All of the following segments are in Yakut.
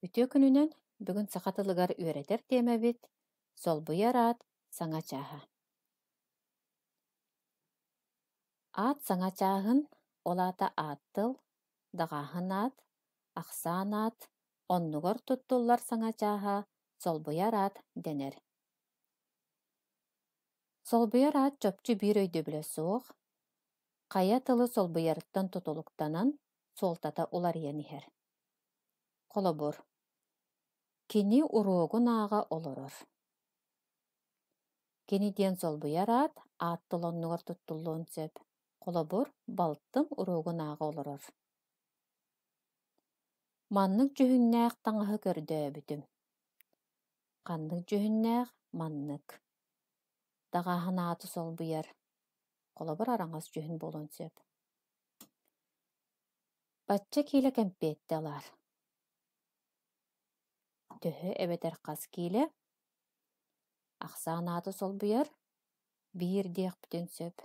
Үтүө күнүнэн! Бүгүн саха тылыгар үөрэтэр тиэмэбит «Солбуйар аат саҥа чааһа». Аат саҥа чааһын, ол аата аат тыл, даҕааһын аат, ахсаан аат, оннугар туттуллар саҥа чааһа солбуйар аат дэнэр. Солбуйар аат чопчу биир өйдөбүлэ суох, хайа тылы солбуйарыттан тутулуктанан суолтата уларыйан иһэр. Холобур, кини уруогун ааҕа олорор. Кини диэн солбуйар аат аат тыл оннугар туттуллуон сөп. Холобур, балтым уруогун ааҕа олорор. Маннык дьүһүннээх таҥаһы көрдөөбүтүм. Ханнык дьүһүннээх маннык. Даҕааһын ааты солбуйар. Холобур, араҥас дьүһүн буолуон сөп. Бачча киилэ кэмпиэттэ ылаар. Төһө эбэтэр хас киилэ? Ахсаан ааты солбуйар, биир диэхпитин сөп.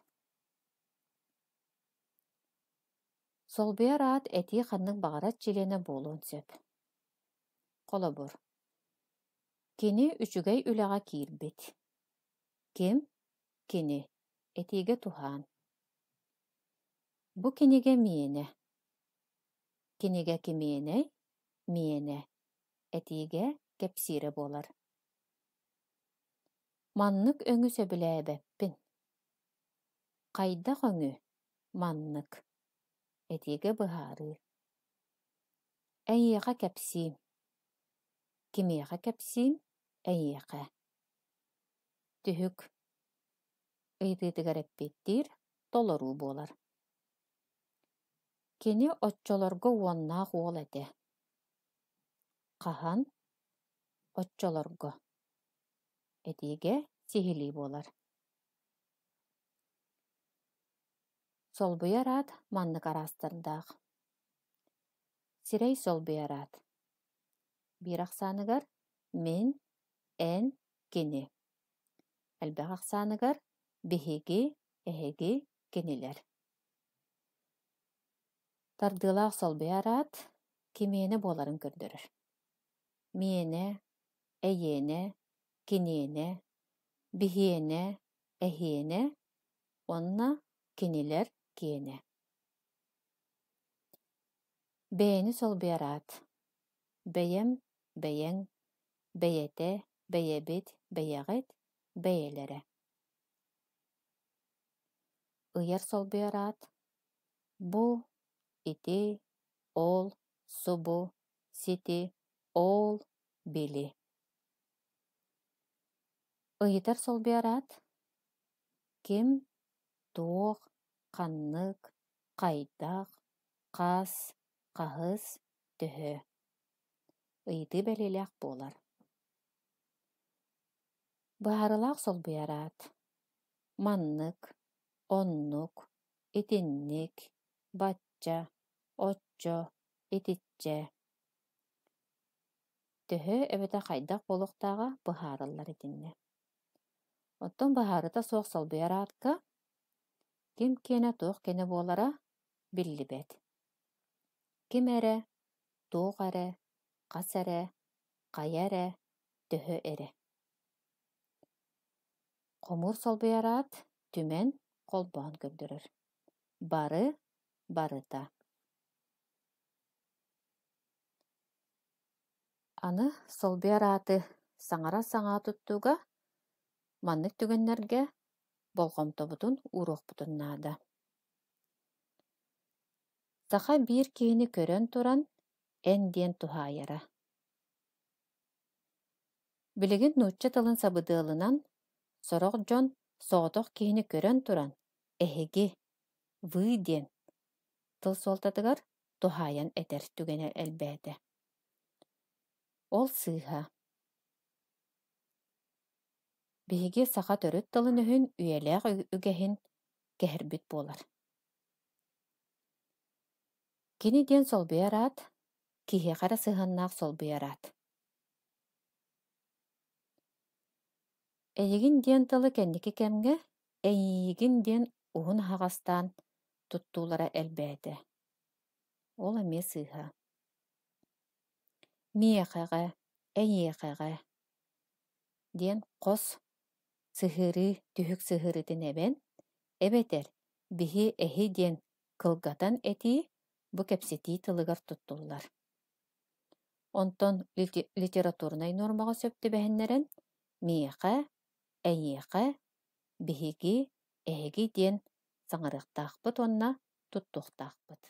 Солбуйар аат этии ханнык баҕарар чилиэнэ буолуон сөп. Холобур, кини үчүгэй үлэҕэ киирбит. Ким? Кини. Этиигэ туһаан. Бу кинигэ миэнэ. Кинигэ кимиэнэй? Миэнэ. Этиигэ кэпсиирэ буолар. Маннык өҥү сөбүлээбэппин. Хайдах өҥү? Маннык. Этиигэ быһаарыы. Эйиэхэ кэпсиим. Кимиэхэ кэпсиим? Эйиэхэ. Түһүк. Ыйытыытыгар эппиэттиир толоруу буолар. Кини оччолорго уоннаах уол этэ. Хаһан? Оччолорго. Этиигэ сиһилии буолар. Солбуйар аат маннык араастардаах. Сирэй солбуйар аат. Биир ахсааныгар мин, эн, кини. Элбэх ахсааныгар биһиги, эһиги, кинилэр. Тардыылаах солбуйар аат кимиэнэ буоларын көрдөрөр. Миэнэ, эйиэнэ, киниэнэ, биһиэнэ, эһиэнэ уонна кинилэр киэнэ. Бэйэни солбуйар аат. Бэйэм, бэйэҥ, бэйэтэ, бэйэбит, бэйэҕит, бэйэлэрэ. Ыйар солбуйар аат бу, ити, ол, субу, сити, ол, били. Ыйытар солбуйар аат ким, туох, ханнык, хайдах, хас, хаһыс, төһө. Ыйытыы бэлиэлээх буолар. Быһаарыылаах солбуйар аат маннык, оннук, итинник, бачча, оччо, итиччэ. Төһө эбэтэр хайдах буолуохтааҕа быһаарыллар итиннэ. Оттон быһаарыыта суох солбуйар аакка ким киэнэ туох киэнэ буолара биллибэт. Ким эрэ, туох эрэ, хас эрэ, хайа эрэ, төһө эрэ. Хомуур солбуйар аат түмэн, холбоон көрдөрөр. Бары, барыта. Аны солбуйар ааты саҥара саҥа туттууга маннык түгэннэргэ болҕомтобутун ууруохпутун наада. Саха биир киһини көрөн туран эн диэн туһаайара. Билигин нуучча тылын сабыдыалынан сорох дьон соҕотох киһини көрөн туран «эһиги», «вы» диэн тыл суолтатыгар туһаайан этэр түгэнэ элбээтэ. Ол сыыһа. Биһиги саха төрүт тылын-өһүн үйэлээх үгэһин кэһэрбит буолар. Кини диэн солбуйар аат, киһиэхэ эрэ сыһыаннаах солбуйар аат. Эйигин диэн тылы кэнники кэмҥэ эйиигин диэн уһун аһаҕастаан туттуулара элбээтэ. Ол эмиэ сыыһа. Миэхэҕэ, эйиэхэҕэ диэн хос сыһыарыы түһүк сыһыарыытын эбэн, эбэтэр биһи эһи диэн кылгатан этии бу кэпсэтии тылыгар туттуллар. Онтон литературнай нуормаҕа сөп түбэһиннэрэн миэхэ, эйиэхэ, биһиги, эһиги диэн саҥарыахтаахпыт уонна туттуохтаахпыт.